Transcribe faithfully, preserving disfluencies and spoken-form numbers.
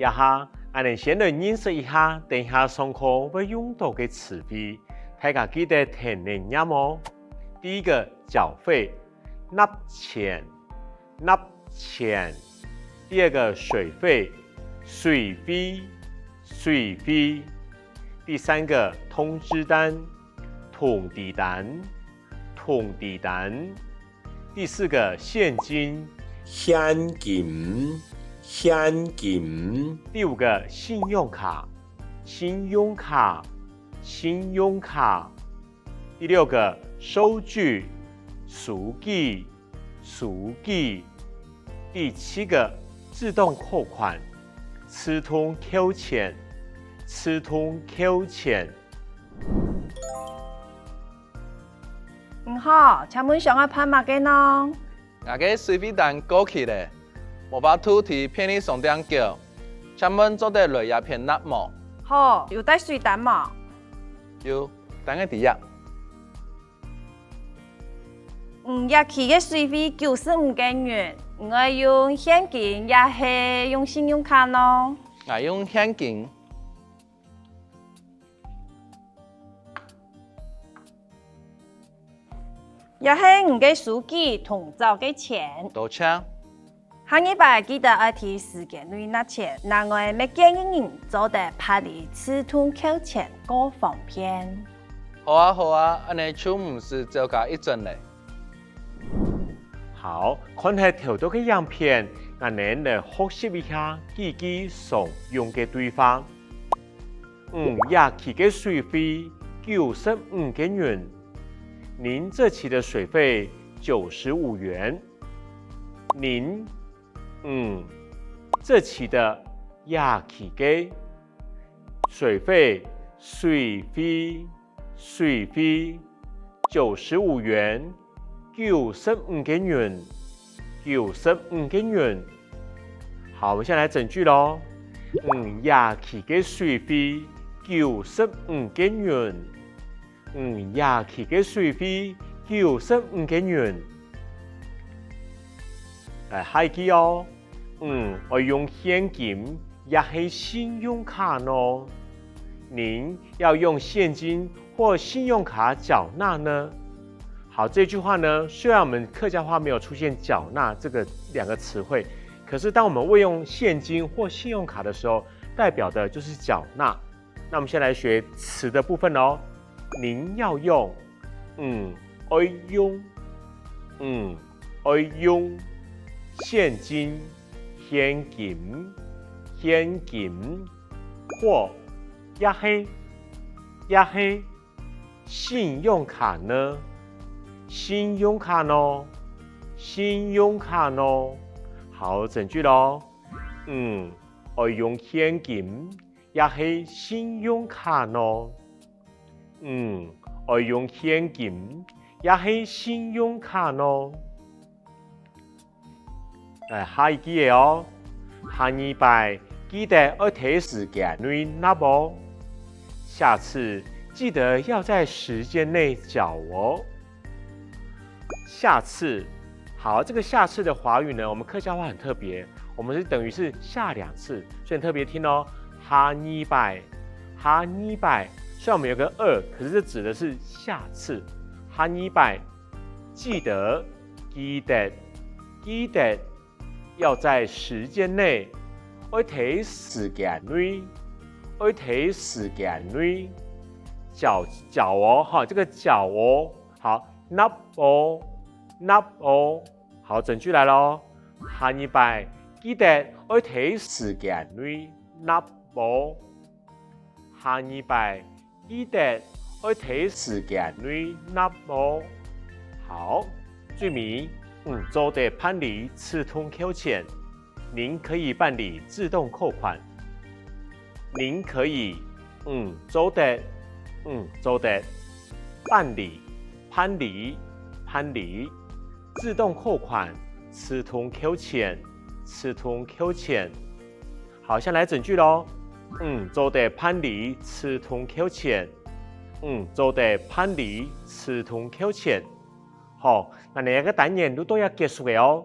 這下，𠊎等先來認識一下等一下上課會用到个詞彙，大家記得跈等唸哦。第一個，繳費，納錢，納錢。第二個，水費，水費，水費。第三個，通知單，通知單，通知單。第四個，現金，現金，現金。第五個，信用卡，信用卡，信用卡。第六個，收據，收據，收據。第七個，自動扣款，自動扣錢，自動扣錢。 你好，請問想愛辦麼个呢？𠊎个水費單過期咧，無法度在便利商店繳，請問做得來這片納無？好，有帶水單無？有，單个在這。你這期个水費九十五個銀，你愛用現金也係用信用卡呢？𠊎用現金。 這係你个收據同找个錢。多謝。下二擺記得愛在時間內納錢，另外乜建議你做得辦理自動扣錢較方便。好啊，好啊，恁呢就毋使走加一轉咧。好，看忒頭到个影片，𠊎等來學習一下幾句常用个對話。 你這期个水費九十五個銀。您這期的水費九十五元。您，你，這期的，這期个，水費，水費，水費，九十五元，九十五個銀，九十五個銀。 好，我們先來整句囉。你這期个水費九十五個銀。你這期个水費九十五個銀。來，下一句哦。你愛用現金也係信用卡呢？您要用現金或信用卡繳納呢？ 好，這句話呢，雖然我們客家話沒有出現繳納這個兩個詞彙，可是當我們會用現金或信用卡的時候，代表的就是繳納。那我們先來學詞的部分哦。您要用，你愛用，你愛用，現金，現金，現金，或，也係，也係， 信用卡呢？信用卡呢？信用卡呢？好，整句囉。你愛用現金也係信用卡呢？你愛用現金也係信用卡呢？ 來，下一句仔哦。下二擺記得愛在時間內納哦。下次記得要在時間內繳哦。下次，好，這個下次的華語呢，我們客家話很特別，我們是等於是下兩次，所以很特別聽哦。下二擺，下二擺，雖然我們有個二，可是這指的是下次。下二擺， 記得，記得，記得，要在時間內，愛在時間內，愛在時間內，繳，繳哦，哈，這個繳哦，好，納哦，納哦，好，整句來囉。下二擺，記得愛在時間內納哦。 下二擺，記得愛在時間內納哦。好，最尾，你做得辦理自動扣錢，您可以辦理自動扣款。您可以，你做得，你做得，辦理，辦理，辦理，自動扣款，自動扣錢，自動扣錢。 好，先來整句囉。你做得辦理自動扣錢。你做得辦理自動扣錢。好，𠊎等个單元就到這結束了哦。